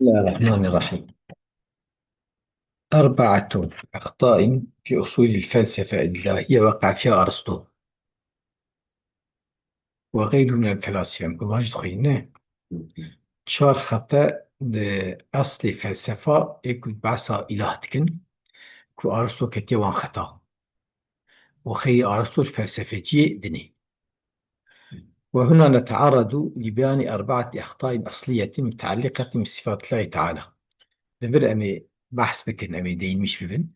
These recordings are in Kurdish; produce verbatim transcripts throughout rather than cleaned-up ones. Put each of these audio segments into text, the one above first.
بسم الله الرحمن الرحيم. أربعة أخطاء في أصول الفلسفة الإلهية وقع فيها أرسطو وغيره من الفلاسفة. Em ku baş dixwîne. Çar xeta di eslê felsefa ê ku behsa îlah dikin, ku Aristo ketiye wan xeta. û xeyrî Aristo ji felsefeciyê dinê. وهنا نتعرض لبيان أربعة أخطاء أصلية متعلقة بصفات الله تعالى. Li vir em ê behs bikin, em ê değinmiş bibin.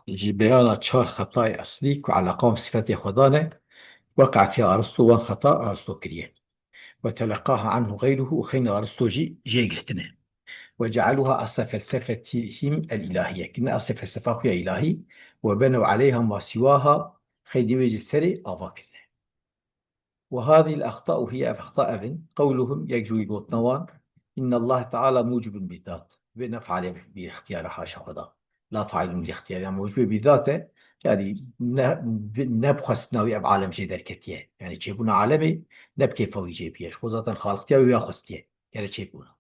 Ji beyana çar xetayê eslî ku eleqa bi sifetê Xweda ne, وقع فيها أرسطو, wan xeta Aristo kiriye. وتلقاها عنه غيره, û xeynî Aristo jî jê girtine. وجعلوها أصل فلسفتهم الإلهية. Kirine eslê felsefa xwe ya îlahî. وبنوا عليها ما سواها, xeynî wê ji serê ava kirine. وهذه الأخطاء هي, ev xeta ev in, قولهم, yek ji wî gotina wan, إن الله تعالى موجب بالذات. Vê ne fealê bi îxtiyara haşa Xweda. La failun bi îxtiyar, yani mucibê bi zat e, yani ne, ne bi xwestina wî ev alem jê derketiye. Yani çêbûna alemê ne bi kêfa wî jê bûye. Ji xwe zaten xaliqtiya wî ya xwestiye. Gere çêbûna.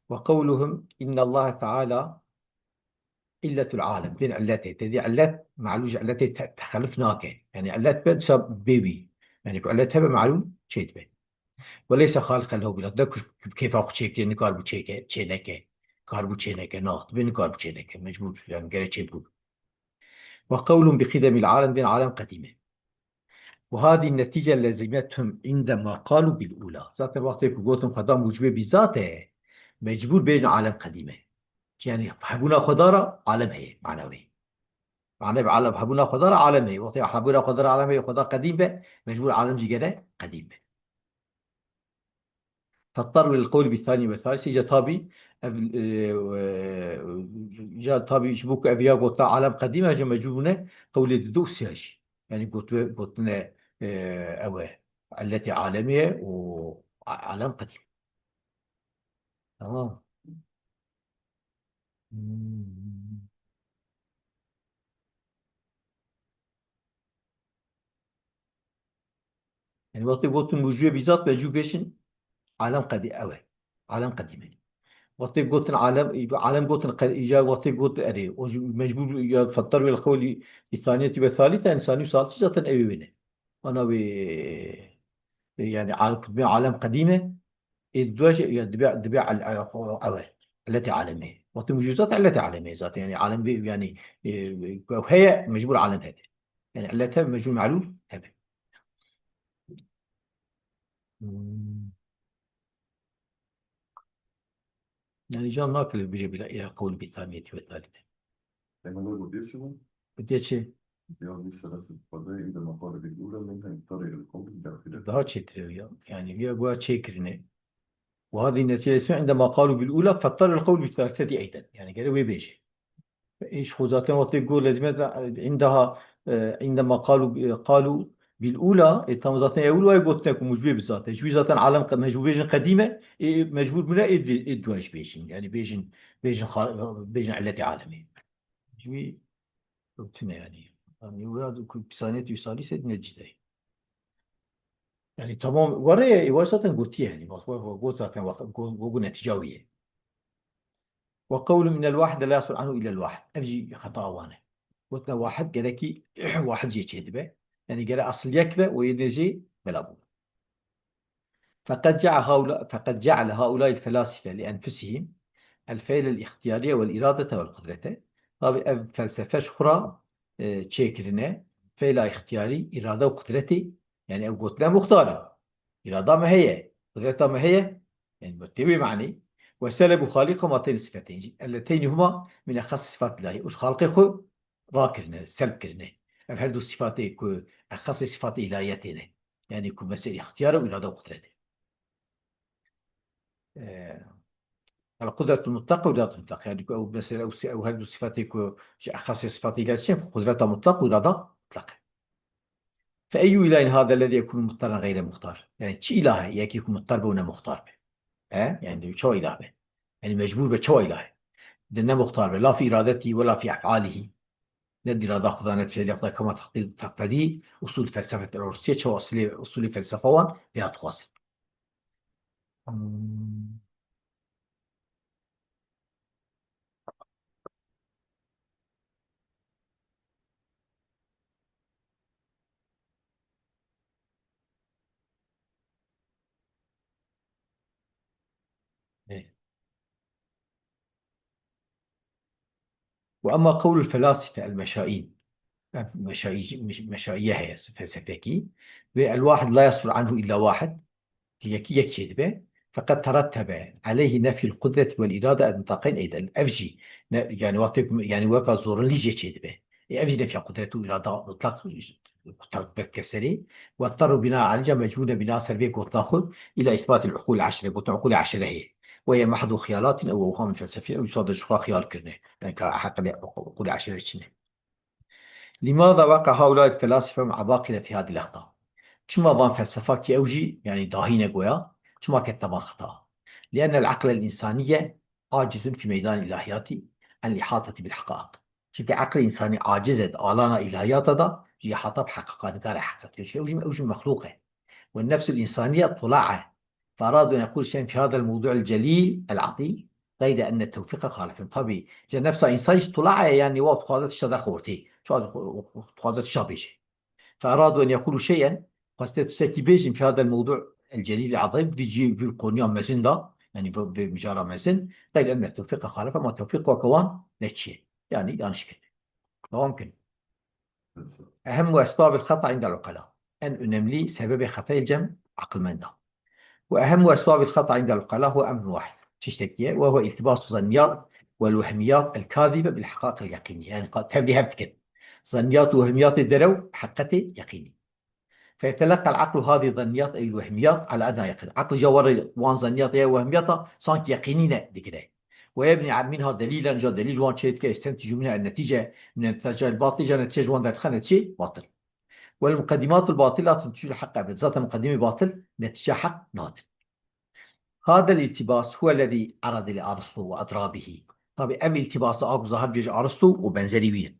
وقولهم إن الله تعالى علة العالم. Bên illetê. Tedî illet, melûl ji illetê te-, texelif nake. Yani illet be, disa bê wî. Yani ku illet hebe, melûl çê dibe. وليس خالقا له بذات. Ne ku bi kêfa xwe çêkiriye, nikaribû çêke, çêneke. Karibû çêneke, na. Dibê nikaribû çêneke. Mecbûr, yani gere çêbû. وقولهم بقدم العالم, bên alem qedîm e. وهذه النتيجة لزمتهم عندما قالوا بالأولى. Zaten wextê ku gotin Xweda mucibê bi zat e, mecbûr bêjin alem qedîm e. Yani hebûna Xweda re alem heye, mana wê. Mana bi alem, hebûna Xweda re alem heye. Wextê hebûna Xweda re alem heye, Xweda qedîm be, mecbûr alem jî gere qedîm be. فاضطروا للقول بالثاني والثالث, îca tabî ev, e, e, îca tabî ji bo ku ev ya gotina alem qedîm e, îca mecbûr bûne qewlê didu û sêya jî. Yani gotine, gotine, e, ew e, illetê alemê ye û a-, alem qedîm. Tamam. Hmm. Yani wextê gotin mucibê bi zat, mecbûr bêjin alem qedî-, ew e. Alem qedîm e. Wextê gotin alem, alem gotin qe-, îca wextê got erê, o jî mecbûr ya فاضطروا للقول بالثانية والثالثة, yani sanî û salîs zaten ew ê wê ne. Ana wê, yani al-, alem qedîm e, ê dua jî, ya dibe, dibe al-, al-, ew e. Illetê alemê. Wextê mucibê bi zat illetê alemê zaten. Yani alem vê, yani, e, ew heye, mecbûr alem hebe. Yani illet hebe, mecbûr melûl hebe. Hmm. Yani can nakile bire bile ya kavul bi taniyeti ve talite. Hemen öyle diyorsun mu? Diye çi? Ya bir sırası fazla عندما قال بالأولى منها اضطر إلى القول بالثالثة. Daha çetir ya. Yani ya bu çekirine. وهذه النتيجة عندما قالوا بالأولى فاضطر القول بالثالثة أيضا. Yani gere wê bêje. Îş xwe zaten wextê got lezîme de, عندها, e, عندما قالوا, e, قالوا بالأولى, e, tam zaten ewil wayê gotine ku mucibê bi zat e. Ji wî zaten alem qe-, mecbûr bêjin qedîm e, e, mecbûr bûne ê di-, ê dua jî bêjin. Yani bêjin, bêjin xa-, bêjin illetê alemê. Ji wî tune yani. Yani wira ku pisaniyet û salîsê ne cîdeyî. Yani tamam, were ye, ê wa zaten gotiye yani. Bak, bak, bak, got zaten, bak, got, got, got netîca wî ye. وقولهم إن الواحد لا يصدر عنه إلا الواحد. Ev jî xeta wan e. Gotina wahid gerekî wahid jê çê dibe. Yani gere asıl yek be û yê dê jê bela bû. فقد جعل هؤلاء، فقد جعل هؤلاء الفلاسفة لأنفسهم الفعل الاختياري والإرادة والقدرة. Tabi ev felsefe ji xwe re, e, çêkirine, feyla îxtiyarî, îrade û qudretê, yani ew gotine muxtar in. Îrada me heye, qudreta me heye, yani tê wê manî. وسلبوا خالقهما هاتين الصفتين. اللتين هما من أخص صفات الله. Û ji Xalqê xwe rakirine, selb kirine. Ev her du sifatê ku exasê sifatê îlahiyetê ne. Yani ku mesela îxtiyar û îrade û qudretê. Ee, القدرة المطلقة والإرادة المطلقة. Yani ku ew mesela ew, ew her du sifatê ku ji exasê sifatê îlahiyetê ne, qudreta mutlaq û îrada mutlaq e. فأي إله هذا الذي يكون مضطرا غير مختار؟ Yani çi îlah e, yekî ku muttar be û ne muxtar be? He? Yani çawa îlah be? Yani mecbûr be, çawa îlah e? De ne muxtar be, la fî îradetî we la fî ef'alihî. Ne di îrada Xuda, ne di fiilê Xuda, kema teqdî-, teqtedî usul felsefet el-Arustiyye, çawa usulê, usulê felsefa wan vêya dixwazin. Hmm. وأما قول الفلاسفة المشائين، meşaî-, meşaiye heye felsefekî, ve الواحد لا يصدر عنه إلا واحد, yekî yek çêdibe. فقد ترتب عليه نفي القدرة والإرادة المطلقين أيضا. Ev jî, ne, yani wextê ku, yani weka zorinlî jê çêdibe. E, ev jî nefya qudret û irada mutlaq terbet keserî. واضطروا بناء عليه, ca mecbûr ne bina ser vê gotina xwe, إلى إثبات العقول العشرة, gotina uqûlê eşere heye. وهي محض خيالات أو أوهام فلسفية, ew ji xwe xiyal kirine. Yani ka heqilê uqûlê eşere çi ne. لماذا وقع هؤلاء الفلاسفة مع باقي في هذه الأخطاء؟ Çima van felsefakî ew jî, yani dahî ne goya, çima ketine van xeta? لأن العقل الإنساني عاجز في ميدان الإلهيات عن الإحاطة بالحقائق. Çimkî eqlê însanî aciz e di alana îlahiyata de, ji îhata bi heqîqa nikare heqîqet. Çimkî ew jî, ew jî mexlûq e. والنفس الإنسانية طلاعة. فأرادوا أن يقولوا شيئا في هذا الموضوع الجليل العظيم غير أن التوفيق خالفهم. Tabî, ji nefsa însanî jî tulae, yani wa dixwaze tişta derxe ortê. Dixwaze tişta bêje. فأرادوا أن يقولوا شيئا, xweste tiştekî bêjin في هذا الموضوع الجليل العظيم, vî cî, vî konuya mezin de, yani vê, vê mijara mezin, غير أن التوفيق خالفهم, ama tewfîq weke wan neçiye. Yani yanlış kir. Devam kin. أهم أسباب الخطأ عند العقلاء. En önemli sebebê xetayê cem aqilmenda. وأهم أسباب الخطأ عند العقلاء هو أمر واحد. Tiştekî ye, وهو التباس الظنيات والوهميات الكاذبة بالحقائق اليقينية. Yani, qa-, tevlî hev dikin. Zanniyat û wehmiyatê derew, heqetê yeqînî. فيتلقى العقل هذه الظنيات أي الوهميات على أدنى يقين. Aqil ja were wan zanniyat ya wehmiyata sanki yeqînî ne digire. ويبني منها دليلا, ja delîl wan çê dike, يستنتج منها النتيجة من النتائج الباطلة, ja netîce ji wan derdixe netîceyê batil. والمقدمات الباطلة لا تنتج الحق أبدا. Zaten muqedimê batil netîce heq nadin. هذا الالتباس هو الذي عرض لأرسطو وأضرابه. Tabî ev îltibasa a ku zahir bêje Aristo û benzerî wî ne.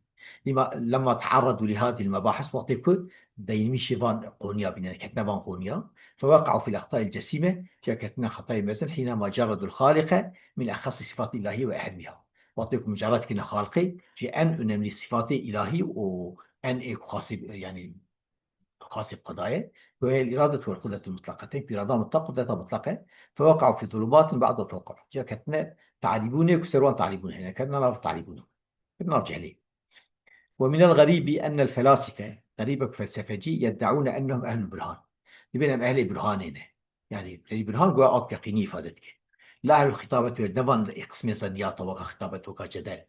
لما، لما تعرضوا لهذه المباحث, wextê ku deynimîşê van qoniya bîne, ketine van qoniya, فوقعوا في الأخطاء الجسيمة, ya ketine xetayê mezin, حينما جردوا الخالق من أخص الصفات الإلهية وأهمها. Wextê ku mucerred kirine Xaliqê ji en önemli sifatê îlahî û en ê ku xasî, yani xasî bi Xwedayê, وهي الإرادة والقدرة المطلقتين, îrada mutlaq, qudreta mutlaq e, فوقعوا في ظلمات بعضها فوق بعض. Ya ketine talîbûnê ku ser wan talîbûn hene, ketine nav talîbûnê. Ketine nav cehlê. ومن الغريب أن الفلاسفة, xerîb e ku felsefecî, يدعون أنهم أهل البرهان. Dibên em ehlê burhanê ne. Yani, Leyli Birhan goya ak yeqînî îfade dike. لا أهل الخطابة, ne van ê qismê zanniyata weka xitabe, weka cedel.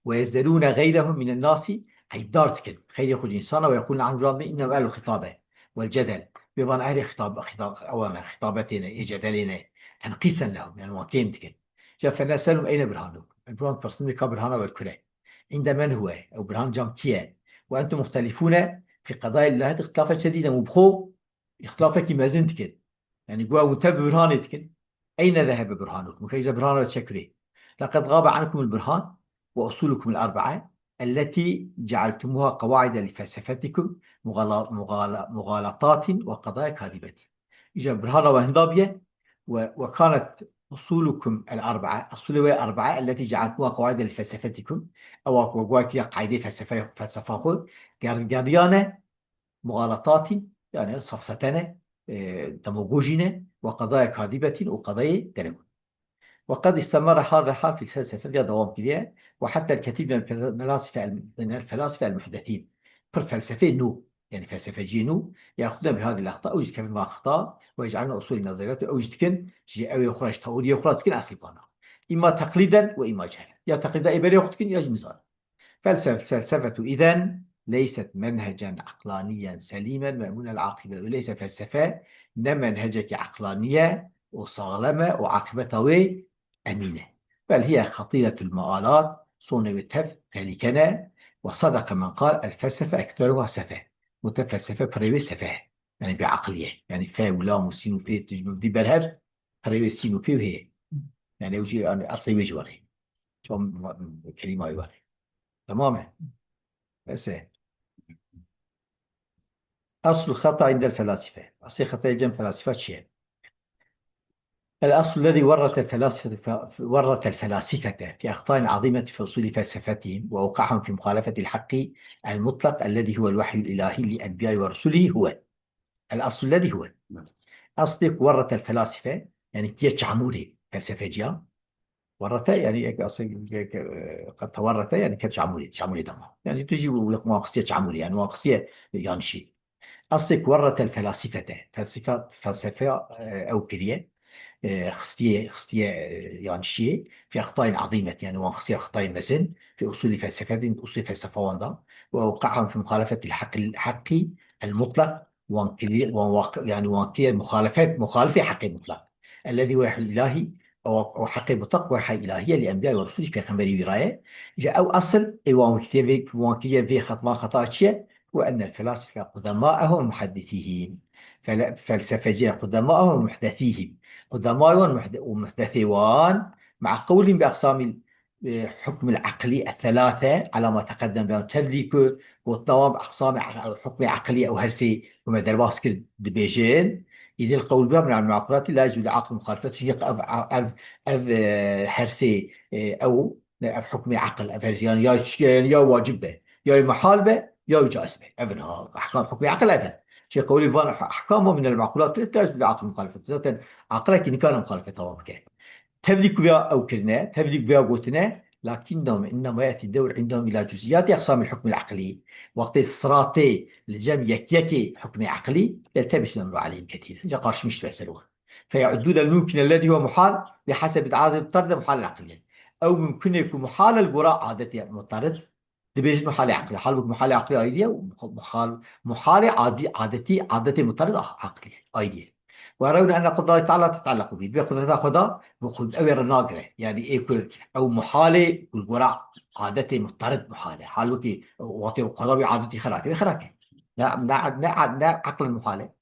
ويزدرون غيرهم من الناس, eyb dar dikin xeyrê xwe ji însana, ويقولون عن جرامهم إنهم أهل الخطابة والجدل. Bê van ehlê xitab-, xitab-, ewan e, xitabetê ne, ê cedelê ne. تنقيصا لهم, yani wan kêm dikin. Ja فنسألهم أين برهانكم؟ Em ji wan pirsin ka birhana we li kur e? عند من هو؟ Ew birhan cam kî ye? وأنتم مختلفون في قضايا الإلهية اختلافا شديدا, û bi xwe îxtilafekî mezin dikin. Yani, guya hûn tev bi birhanê dikin. أين ذهب برهانكم? Xêr, îja birhana we çi kir? لقد غاب عنكم البرهان وأصولكم الأربعة التي جعلتموها قواعد لفلسفتكم مغالا-، مغالا-، مغالطات وقضايا كاذبة. Îja birhana we hinda bûye, we-, وكانت أصولكم الأربعة, esulê we erbaa, التي جعلتموها قواعد لفلسفتكم, ewa ku we guya kiriye qaydê felsefe-, felsefa xwe, ger-, geriyane مغالطات, yani safsete ne, e, demagojî ne, وقضايا كاذبة, û qedayê derew. وقد استمر هذا الحال في الفلسفة, ya dewam kiriye, وحتى الكثير من الفلاسفة الم-، من الفلاسفة المحدثين. Pir felsefeyê nû, yani felsefeciyê nû, يأخذون بهذه الأخطاء, ew jî dikevin van xeta, ويجعلون أصول النظريات, ew jî dikin, ji ewê xwe re, ji teoriya xwe re dikin eslî vana. إما تقليدا وإما جهلا. Ya teqlîda êberê xwe dikin, ya jî nizanin. فالفلسفة إذن ليست منهجا عقلانيا سليما مأمون العاقبة. Öyleyse felsefe ne menhecekî eqlanî ye û saxlem e û aqibeta wê emîn e. بل هي خطيرة المآلات, sonê wê tev tehlîke ne. وصدق من قال الفلسفة أكثرها سفه. Gote felsefe pirê wê sefeh e. Yani bêeqilî ye. Yani fe û lam û sîn û fê, tu ji min dî berhev, pirê wê sîn û fê wê heye. Yani ew jî, yani eslê wê jî were. Çawa ma-, kelîma wê were. Tamam e. Bes e. أصل الخطأ عند الفلاسفة. Eslê xetayê cem felasîfa çi ye? الأصل الذي ورط الفلاسفة ف-، ورط الفلاسفة في أخطاء عظيمة في أصول فلسفتهم وأوقعهم في مخالفة الحق المطلق الذي هو الوحي الإلهي لأنبياء ورسله هو. الأصل الذي هو. Eslê ku ورط الفلاسفة, yani tiye çamûrê felsefeciya, Werrete, yani, ek asıl, ek, e, qed tewerrete, yani, ket çamurî, çamurî dema. Yani, tu jî wan xistiye çamurî, yani, wan xistiye yanlişî. Eslê ku werrete el felasifete. Felsefe, felsefe, e, ew kiriye. E, xistiye, xistiye, e, yanlişiyê. Fi extayên azîmet, yani, wan xistiye xitayên mezin. Fi usulî felsefetin, usulî felsefe wan da. Ve ewqa'ahum fi muxalefetil haqqi, haqqi el mutlaq. Wan kiriye, wan waq-, yani, wan kiriye muxalefet, muxalifê haqqê mutlaq. Ellezî huwe ilahî, o, o haqqê mutlaq, we hay ilahiye li enbiya ve rusulî pêxemberî wî raye. Ji ew asıl, ê wan kiriye vê, wan kiriye vê xet-, van xeta çi ye? Ve ennel felasife qudemaehu ve muhaddisihim. Fele-, felsefeciye qudemaehu ve muhdesihim. Qudemay wan muhde-, û muhdesê wan, ma'a qewlin bi aqsamil, e, hukmil aqlî el-thelâthe, ala ma teqeddem, bi tevlî ku gotina wan bi aqsamê a-, hukmê aqlî ew her sê ku me derbas kir dibêjin, îdil qewl biha min el-maqulatî la yecûzul aql muxalefet, çünkü ev, ev, ev, e, her sê, e, ew, ne, ev hukmê aql, ev her sê, yani ya, yani ya wacib be, ya muhal be, ya caiz be. Ev in ha, ahkam hukmê aql ev in. Çi qewlî van ah-, ahkam min el-maqulat la yecûzul aql muxalefet. Zaten aqlekî nikane muxalefeta wan bike. Tevlî ku vêya ew kirine, tevlî ku vêya gotine, lakinnehum innema yetî dewr indehum ila cuziyatî aqsamil hukmil aqlî. Wextê siratê li cem yek yekê hukmê aqlî, yeltebisul emru aleyhim kethîr. Ca qarşimiş dibe ser wan. Feye'uddûne el-mumkin ellezî huwe muhal, bi hasebi adeti mutarrid muhalil aqlî. Ew mumkinê ku muhal e li gora adetê mutarrid, dibêjin muhalê aqlî. Halbûk muhalê aqlî ayrî ye û muhal-, muhalê adî, adetî, adetê mutarrid a-, aqlî, ayrî ye. Ve rewne enne qudreta Teala teteallequ bî. Dibê qudreta Xweda bi xwe, ew ê re nagire. Yani ê ku ew muhalê ku li gora adetê mutarrid muhal e. Halbûkî wextê qeda wî adetî xirake, wê xirake. Ne, ne, ne, ne aqlen muhal e.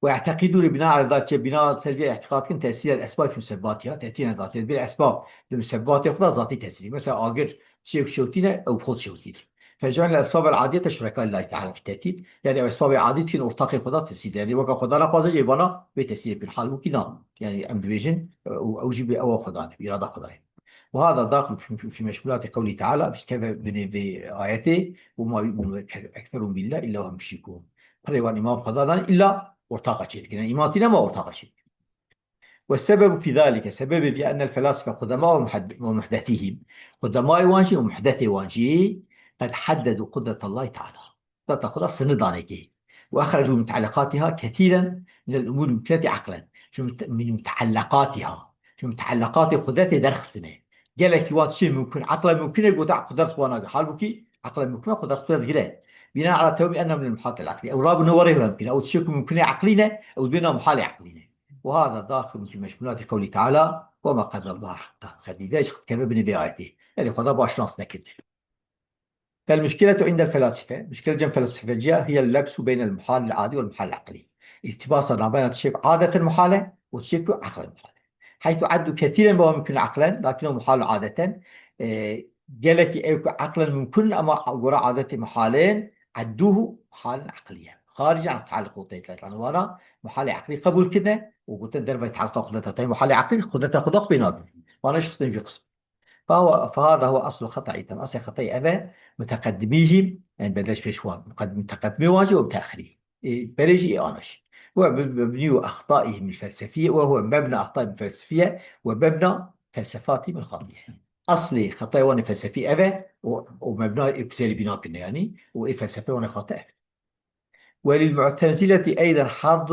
Ve i'teqîdû li bina ala zatiye, bina ser vê îtiqad kin tesîr el esbab fi musebbatiha, te'tîne zatiye. Bir esbab bi musebbatê xwe de zatî tesîrî. Mesela agir çiyek şewtîne, ew xwe şewtîne. Fec'al el esbab el adiyete şureka lillahi teala fi te'tîl. Yani ew esbabê adî dikin ortaqê xwe de tesîr. Yani weka xwe de naxwaze jê vana vê tesîrê pir. Halbûkî na. Yani em dibêjin, ew, ew jî bi ewa xwe de, bi îrada xwe de. Ve hada daxil fi, fi meşmulati qewlî teala, dikeve binê vê ayetê, ve ma yu'minu ekserun billah illa hum müşrikûn. Pirê wan îman bi Xweda nane, îlla ortaqa çê dikin. Yani îman tîne ma ortaqa çê dikin. Ve sebebu fî zalike, sebebê vî ennel felasife qudema ve muhed-, ve muhdesihim. Qudemayê wan jî û muhdesê wan jî qed heddedu qudretallahi teala. Qudreta Xweda sini danekê. Ve exrecu min mutealliqatiha kethîren min el umûr mumkinetî aqlen. Ji mute-, min mutealliqatiha. Ji mutealliqatê qudretê derxistine. Gelekî wan tiştê mumkin, aqlen mumkin e, gote qudret xwe nagir. Halbûkî aqlen mumkin e, qudret xwe digire. Bînan ala tewmî enne min el muhal el aqlî. Ew rabûne werê hemkî ne. Ew tiştê ku mumkinê aqlî ne, ew dibêna muhalê aqlî ne. Ve hada daxil fi meşmulati qewlî teala, ve ma qederallaha hakka qedrî. Dê jî keve binê vê ayetê. Yani Xweda baş nas nekirine. Fel muşkiletu indel felasife, muşkile cem felsefeciya hiye lebsu beynel muhalil adî vel muhalil aqlî. İltibasa navbeyna tiştek adeten muhale û tiştek ku aqlen muhale. Heytu addu kesiren bi mümkün aqlen, lakin o muhal adeten, e, gelekî ew ku aqlen mümkün ama gora adetê muhalin, adduhu muhalen aqliyen. Xaric an tealluq û teytlet. Yani wana muhalê aqlî qebul kirine û gotin dervay tealluqa qudreta tay muhalê aqlî qudreta Xuda xwe pê nabin. Wana jî xistin jî qism. فهو، فهذا هو أصل الخطأ. Îtem, eslê xetayê ev e, muteqedimîhîm, yani bedeş pêş wan, muqed-, muteqedimê wan jî û muteexirî. Ê berê jî ê ana jî. Ve mebnî û extaîhîm felsefîye, ve huve mebna extaîhîm felsefîye, ve mebna felsefatîhîm xatiye. Eslê xetayê wan ê felsefî ev e, û, û mebna ê ku serî bîna kirine, yani, û ê felsefe wan ê xate ev. وللمعتزلة أيضا حظ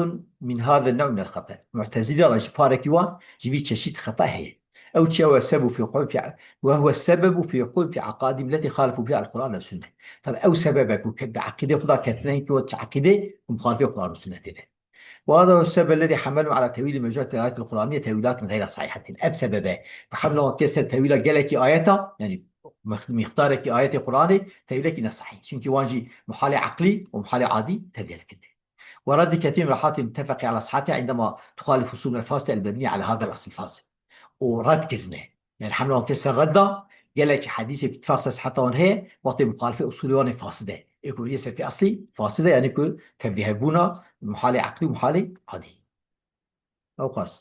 من هذا النوع من الخطأ. Mu'tezile re jî parekî wan ji vî çeşît xeta heye. Ew çi ye? وهو السبب في وقوع في، وهو السبب في وقوع في عقائدهم التي خالفوا بها القرآن والسنة. Tabi ew sebeb e ku ke-, di eqîdê xwe de ketine, ku çi eqîdê ku muxalifê Quran û Sunnetê ne. وهذا هو السبب الذي حملهم على تأويل مجموعة الآيات القرآنية تأويلات غير صحيحة. Ev sebeb e ku hemla wan kir ser tewîla gelekî ayeta, yani mix-, mîqdarekî ayetê Quranê tewîlekî ne sehîh. Çünkü wan jî muhalê eqlî û muhalê adî tevlî kirine. ورد كثير من الحالات المتفق على صحتها عندما تخالف أصول الفاصلة المبنية على هذا الأصل الفاصل. Û red kirine. Yani hemla wan kir ser redda, gelek hedîsê ku ittifaq ser siheta wan heye, wextê muxalifê usulê wan ê fasid e. Ê ku beriye ser fî eslî fasid e, yani ku tevlî hebûna muhalê eqlî û muhalê adî. Ew qas.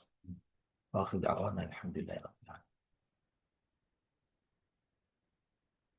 Axir da'wana elhamdülillah.